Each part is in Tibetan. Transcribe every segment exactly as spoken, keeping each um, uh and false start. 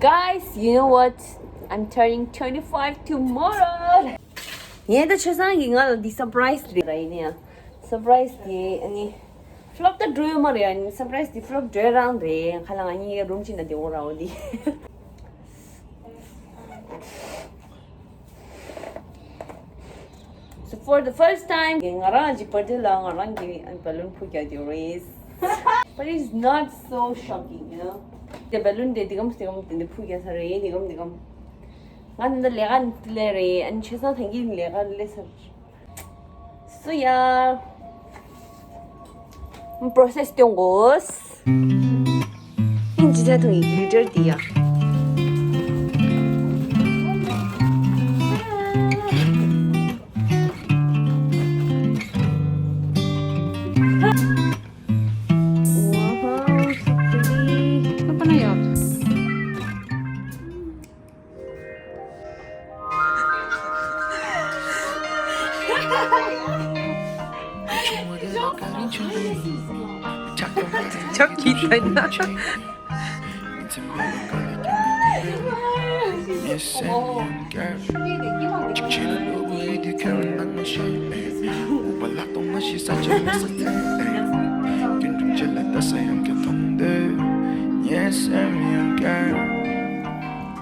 Guys, you know what? I'm turning twenty-five tomorrow. ངས་ད་ཆོས་སང་གི་ང་ལ་འདི་surprise རེད་ར། ཡིན་ཡང་surprise དེ་ཨ་ནི་flop ད་འགྲོ་ཡོད་མ་རེད། ཨ་ནི་surprise དེ་flop འགྲོ་རང་རེད། ཁ་ལ་ང་གཉིས་ཀ་room གཅིག་ནང་བསྡད་འོང་ར། འོ་འདི། So for the first time ང་རང་གི་birthday ལ་ང་རང་གི་balloon ཕུ་རྒྱག་རྒྱུ་རེད། But it's not so shocking, you know. དེ་balloon དེ་དེ་གམ་དེ་གམ་དེ་འདྲ་ཕུ་རྒྱག་ས་རེད། དེ་གམ་དེ་གམ། ང་འདི་ལས་ཀ་ལས་རེད། ཨ་ནི་ཆོས་སང་ཐང་གི་ལས་ཀ་ལས་ས་རེད། So yeah, process སྟོན་དགོས། ཨིན་ཇི་ཚ་ཐུང་ཡི་glitter དེ་ཡ། Wow, so pretty.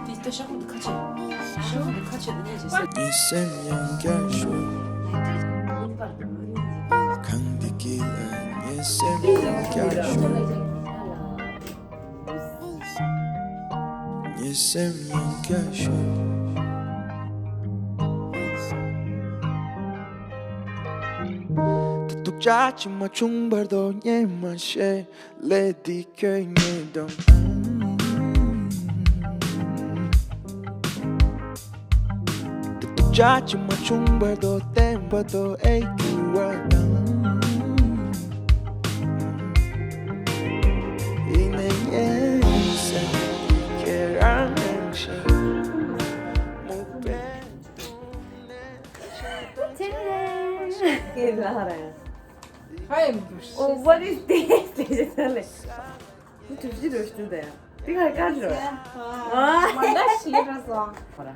དེ་ལྟ་ཤག་པོ་འདི་ཁ་ཕྱེ། ཤག་པོ་འདི་ཁ་ཕྱེ་འདི་ནས་བྱེད་ས། ངའི་སེམས་ཡང་བསྐྱར་ཤོར། གང་འདི་གི་ལ་ངའི་སེམས་ཡང་བསྐྱར་ཤོར། ངའི་སེམས་ཡང་བསྐྱར་ཤོར། དེ་ཐུགས་ཅག་ཅི་མ་བྱུང་བར་དོ་ཉན་མ་ཤེས། ལས་འདི་ཁྱོད་ཉིད་དང་། དེ་ཐུགས་ཅག་ཅི་མ་བྱུང་བར་དོ་བརྟན་པ་དོ་ཨེ་གྱུར་བ་དང་། ཡིན་ནའི་ངའི་སེམས་ཁྱེད་རང་ཤེས། མུ་པའི་དུང་ནས། ཁྱེད་ལ་རེད། Hi, Ambush. Oh, what is this? ལས་བྱེད་ཚོ་ལས། འདི་གྲུ་བཞི་རུ་ཞུ་དང་། འདི་ག་ག་རུ། ཨ། མ་འདྲ་ཞིག་རེད་སོང་། ཧོ་ར།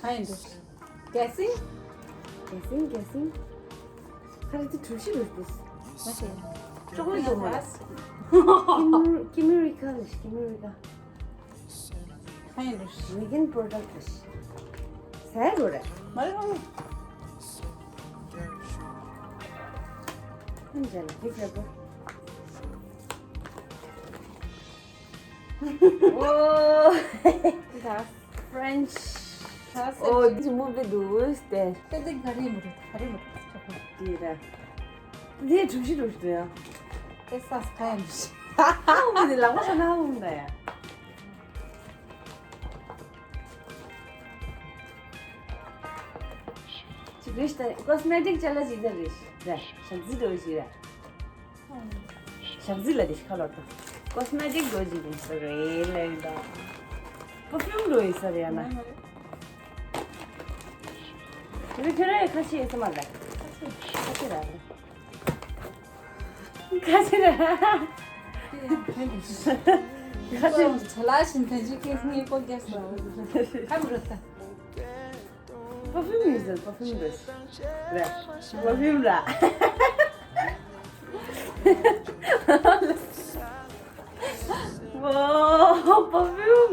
Hi, Ambush. Guessing? Guessing, guessing. ག་རེ་འདི་གྲུ་བཞི་རུ་ཞུ། མ་ཤེས། ཅོག་ལེ་འདུག་མ་རེད། ཀི་མི་རི་ཀ་ལས་ཀི་མི་རི་ཀ། ཧ་ཡིན་འགྲོ། Vegan product ཟ་ཡ་རོ་རེད། མ་རེད་མ་རེད། ཨ་ནི་ལ་འདི་ལ་གོ། ཨོ། འདི་ད། French། ད་ཨོ། འདི་མུ་བི་འདུག་སྟེ། ད་འདི་ག་རེ་མ་རེད་ག་རེ་མ་རེད། འདི་རེད། འདི་གྲུ་བཞི་འདུག་སྟེ། ཨེ་ས་ས་ཁ་ཡ་འདུག་ཧ་ཧ་འོ་འདི་ལ་མ་ས་ན་འོ་འདི་ཡ། ཅིག་རེད་ཤི་ད། ཀོ་སི་མེ་ཊིག་ཅ་ལག་ཅིག་ད་རེད་ཤི་ད། ཞག་རྩི་འགྲོ་ཞིག་ར། ཞག་རྩི་ལ་དེ་ཤི་ཁ་ལོར་ད། ཀོ་སི་མེ་ཊིག་འགྲོ་ཅིག་རེད་ཤི་རེད་ལེ་ད། པར་ཕིའུམ་འགྲོ་ཡིན་ས་རེད་ཡ་ན། དེ་ཁྱོད་ར་ཡ་ཁ་ཤས་ཡིན་ས་མ་རེད། ཁ་ཤས་ར་རེད། ཁ་ཆེ་ར། ཁ་ཆེ། ཆ་ལག་བཞིན་དེ་ཅིག་ཁེ་སྙིང་པོ་རྒྱག་སོང་། ཁམ་རུ་ཐ། པར་ཕིའུམ་ཡིན་ཟེར། པར་ཕིའུམ་རེད། རེད། པར་ཕིའུམ་ར། ཝའོ། པར་ཕིའུམ།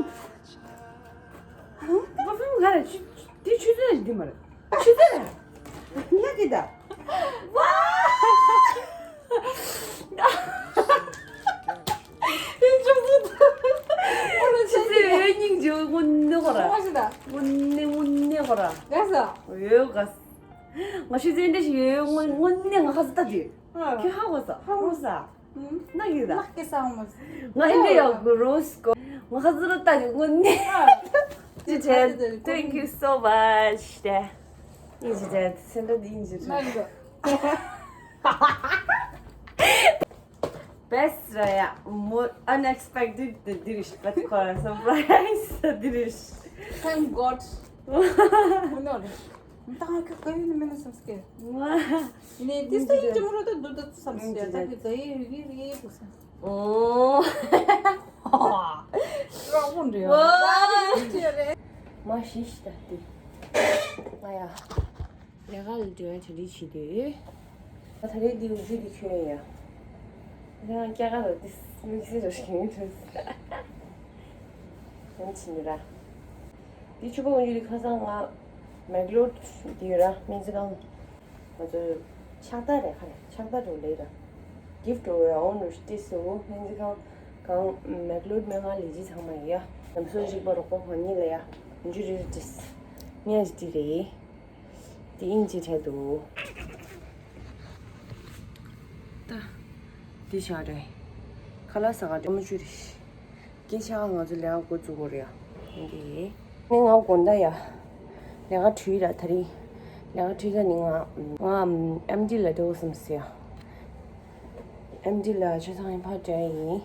པར་ཕིའུམ་ག་རེ། ཆུ། དེ་ཆུ་ཚོད་འདི་མ་རེད། ཆུ་ཚོད་རེད། ཉག་གི་ད། ཝ། ཨེ་ཆུ་ཚོད། ཨོ་ན་ཆུ་ཚོད་འོད་སྙིང་རྗེ་པོ་དངོས་གནས་ཁོ་ར། ཨོ་ཞེ་ད། དངོས་གནས་དངོས་གནས་ཁོ་ར། དགའ་ས། ཡོད་དགའ་ས། ང་ཆུ་ཚོད་འདྲ་ཞིག་ཡོད། དངོས་དངོས་གནས་ང་ཁ་ས་ལྟ་དུས། ཨ། ཁྱོད་ཧ་གོ་ས། ཧ་གོ་ས། ན་གི་ད། ནག་གི་ས་མོ། ང་ཨིན་དྲ་ཡག་གི་རོ་སི་ཀོ། ང་ཁ་ཚུར་ལ་ལྟ་གི་དངོས་གནས། ཅི་བྱས། Thank you so much དེ། ཨིན་ཇི་བྱས། སེམས་ཁྲལ་འདི་ཨིན་ཇི་བྱས། Best ར་ཡ། More unexpected དེ་འདི་རེད་ཤི། But ཁོ་ར་surprise དེ་འདི་རེད་ཤི། Thank God. ཁོ་ནོར། ད་ཁྱོད་ག་ཡོད་ནི་མེད་ན་བསམ་སྐྱེ། ནས་དེ་སྟེང་ཅི་མོ་རོ་ད་འདུག་ད་བསམ་སྐྱེ། ད་ཁྱོད་ག་ཡོད་ཡོད་ཡོད་ཡོད་བསམ། ཨོ། ཝ། མ་ཤི་ཤི་ད་དེ། ཨ་ཡ། ལས་ཀ་ལ་འགྲོ་ཡ་གྲ་སྒྲིག་བྱེད་དུས། ད་རེས་འདི་འུ་ཚོ་འདི་ཁྱོད་ཡ། ང་སྐྱ་ཀ་ར་ཏིས་དམིགས་བསལ་ར་ཞིག་ཡིན་ཐུབ། ཡང་ཕྱིན་ར། འདི་ཕྱུ་པ་འུ་ཚོ་འདི་ཁ་སང་ང་མེག་ལོར་འདི་ཡོད་ར་སྨན་རྩིས་ཁང་། ང་ཚོ་ཕྱག་རྟགས་རེད་ཁ་རེད་ཕྱག་རྟགས་འགྲོ་ལེ་ར། གིཕ་འགྲོ་བའི་ཨོ་ནུ་ཏིས་སུ་སྨན་རྩིས་ཁང་གང་མེག་ལོར་སྨན་ཁང་ལས་བྱེད་ཚང་མ་ཡ། ལམ་སྲོལ་རིག་པ་རོགས་པ་གང་ཉིད་ལ་ཡ། འཇུ་རི་རི་ཏིས། ངས་ཏི་རེད། དེ་དབྱིན་ཇི་བྲིས་འདུག་ད། འདི་ཞག་རེད། ཁ་ལག་ཟ་ག་འདྲ་མ་བཅུ་རེད། སྐད་ཆ་ང་ཚོ་ལས་ཀ་འགོ་བཙུགས་དགོས་རེད་ཡ། འདི། ནི་ང་དགོང་དག་ཡ། ལས་ཀ་བྲུས་ར་ད་རིང་། ལས་ཀ་བྲུས་ད་ནི་ང་ང་ཨེམ་ཌི་ལ་འགྲོ་དགོས་བསམ་སོང་ཡ། ཨེམ་ཌི་ལ་ཆ་ཚང་ཡིན་ཕར་འགྲོ་ཡ་ཡིན།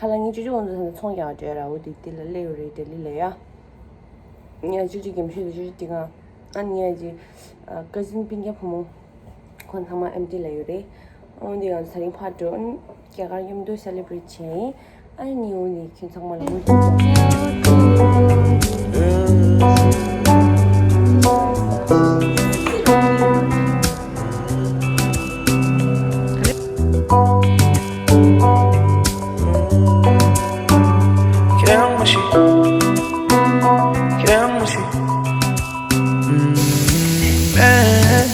ཁ་ལག་ཉིན་བཅུ་བཅུ་ང་ཚོ་ཚོང་རྒྱག་འགྲོ་ར་འོ་དེ་དེ་ལ་སླེབས་ཡོད་རེད་ལྡི་ལི་ལ་ཡ། ཉིན་བཅུ་བཅུ་རྒན་ཤོས་དེ་བཅུ་བཅུ་དེ་ག་ཨ་ནི་ཉིན་གཅིག་ཀ་ཟིན་སྤུན་ཀྱག་བུ་མོ་ཁོང་ཚང་མ་ཨེམ་ཌི་ལ་ཡོད་རེད། འོ་དེ་ང་ཚོ་ཚེ་རིང་ཕར་འགྲོ་ཨ་ནི་རྒྱ་གར་མཉམ་དུ་སེ་ལེ་བྷ་རེཊ་བྱས་ཡིན། ཨ་ནི་འོ་ནི་ཁྱོད་ཚང་མ་ལ་ངོ་སྤྲོད་ཞུ། ཁྱེད་རང་མ་ཤི། ཁྱེད་རང་མ་ཤི། ཨུམ། མེད། ད་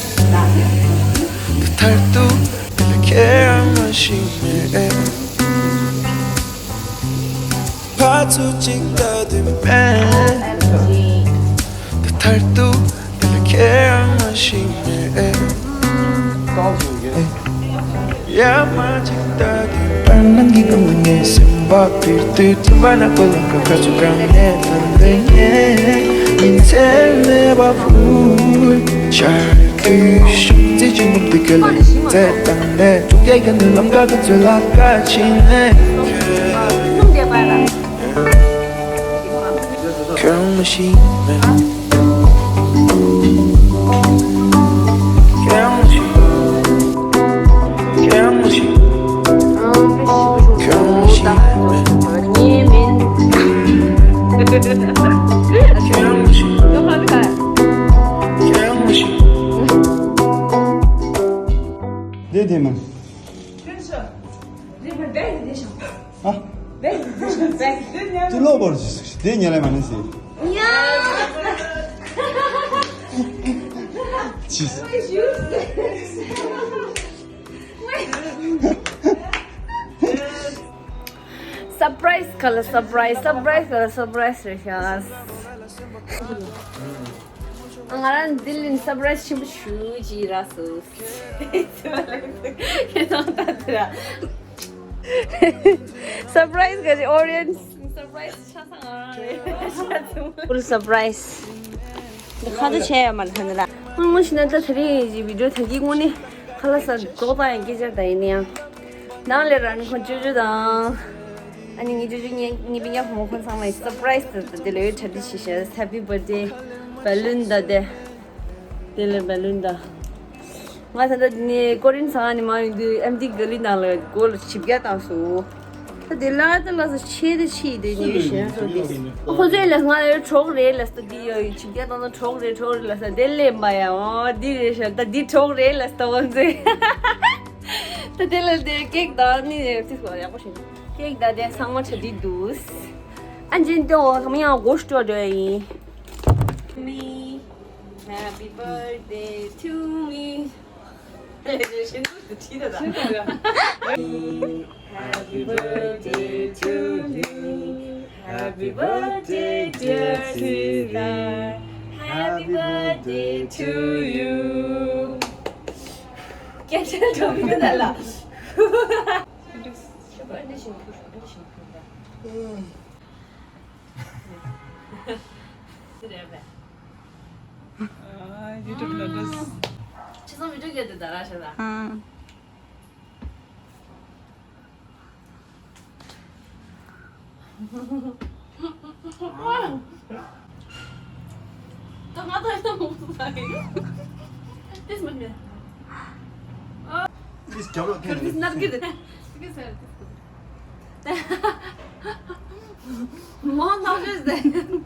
མཐར་ཐུག་དེ་ལ་ཁྱེད་རང་མ་ཤི་མེད། ཕར་ཚུར་གཅིག་ལྟ་དུས་མེད། ད་མཐར་ཐུག་དེ་ལ་ཁྱེད་རང་མ་ཤི་མེད། ཡ་མ་གཅིག་ལྟ་དུས་པར་ནང་གི་སྒང་ལ་ངའི་སེམས་པ་འཕུར་དུས་ཚོར་བ་ནག་པོ་ལམ་ཁ་ཁ་ཚུར་གང་ནས་ཐོན་དུས་ངས་ཉིན་མཚན་མེད་པར་འཕུར། ཤར་དུས་ཤུགས་རྫི་ཅིག་འབུམ་དུ་སྐད་ལ་ཡིན་ཚད་བཏང་ནས་ཐུག་རྒྱལ་ཁ་ནས་ལམ་ཁ་ཁ་ཚོད་ལ་ཁ་ཕྱིན་ནས། ཁྱོད་རང་མ་ཤི་མེད། ཁྱོད་རང་མ་ཤི། ཁྱོད་རང་མ་ཤི། ཁྱོད་རང་མ་ཤི་མེད། ངའི་མིང་། ཁྱོད་རང་མ་ཤི། ཁྱོད་རང་མ་ཤི། དེ་དེ་མིན། ཨ། ཅི་ལོག་པར་ཅི་སུ་ཞིག་དེ་ཉལ་ལ་མ་ནི་ཟེར། ཡ། ཅི། སར་པ་རའི་སི་ག་ལ་སར་པ་རའི་སི་སར་པ་རའི་སི་ག་ལ་སར་པ་རའི་སི་རེད་ཤག་ང་རང་ལྡི་ལི་ནས་སར་པ་རའི་སི་ཆེན་པོ་ཞུ་ཅི་རག་སོང་། ཁྱེད་རང་ལྟ་དེ་ར། སར་པ་རའི་སི་ག་ཅི་ཨོ་ཌི་ཡན་སི་སར་པ་རའི་སི་ཆགས་ས་ང་རང་རེད། ཕུལ་སར་པ་རའི་སི། འདི་ཁ་ཏོ་བྱས་ཡོད་མ་རེད་ཧ་ནི་ལ། དངོས་གནས་བྱས་ན་ད་དེ་རིང་གི་བི་ཌི་ཡོ་ད་གི་དངོས་གནས་ཁ་ལག་ཟ་རྫོགས་བཏང་ཡང་སྐད་ཆ་ད་ཡིན་ན་ཡང་། ནང་ལས་རང་ནི་ཁོང་ཅོ་ཅོ་དང་། ཨ་ནི་ངའི་ཅོ་ཅོ་ངའི་ངའི་སྤུན་ཀྱག་བུ་མོ་ཁོང་ཚང་མ་ཡི་སར་པ་རའི་སི་དེ་དེ་ལོའི་གྲ་སྒྲིག་བྱེད་ཤག་ཧེ་པི་བར་ཐ་ཌེ་བེ་ལུན་ད་དེ། དེ་ལས་བེ་ལུན་ད། ང་ད་ལྟ་ནི་ཀོ་རི་ཡན་ཚང་ནི་མ་ཡོང་དུས་ཨེམ་ཌི་ག་ལི་ནང་ལ་སྒོ་ལ་ཞིབ་རྒྱག་བཏང་སོང་། ད་དེ་ལ་ད་ལ་ས་ཆེ་དེ་ཆེ་དེ་ནི་ཞེ་སོང་དེ། ཁོ་ཚོས་ལས་ང་ལ་གྲོགས་རེད་ལ་ས་དེ་ཡོད་ཞིབ་རྒྱག་བཏང་ན་གྲོགས་རེད་གྲོགས་རེད་ལ་ས་དེ་ལེན་པ་ཡ་འོ་འདི་རེད་ཤག་ད་འདི་གྲོགས་རེད་ལ་ས་ད་ཁོ་ཚོས། ད་དེ་ལ་དེ་ཀེག་ད་ནི་ཚིག་ཡག་པོ་ཞིག་ཀེག་ད་དེ་ཚང་མ་གྲ་སྒྲིག་འདུག་ཨ་ཇིན་ཏོ་ཁ་མ་ཡང་སྒོ་ཤུ་ཏོ་འགྲོ་ཡ་ཡིན། Happy birthday to me. Happy birthday to you. Happy birthday, dear Sita. Happy birthday to you. ཨ། ཡུ་ཊུབ་ལ་འགྲོ། ཁྱེད་ཚང་བི་ཌི་ཡོ་བརྒྱབ་དེ་ད་ར་ཤ་ད། ཨ། ད་ང་ད་ཡིན་ན་མོ་ད་ཡིན། ཏིས་མ་མེད། ཏིས་རྒྱབ་ལ་ཁེལ་ཏིས་ནར་གི་རེད། ཏིས་ཟེར་ཏིས་གི་རེད། མོ་ནག་ཤོས་ཟེར།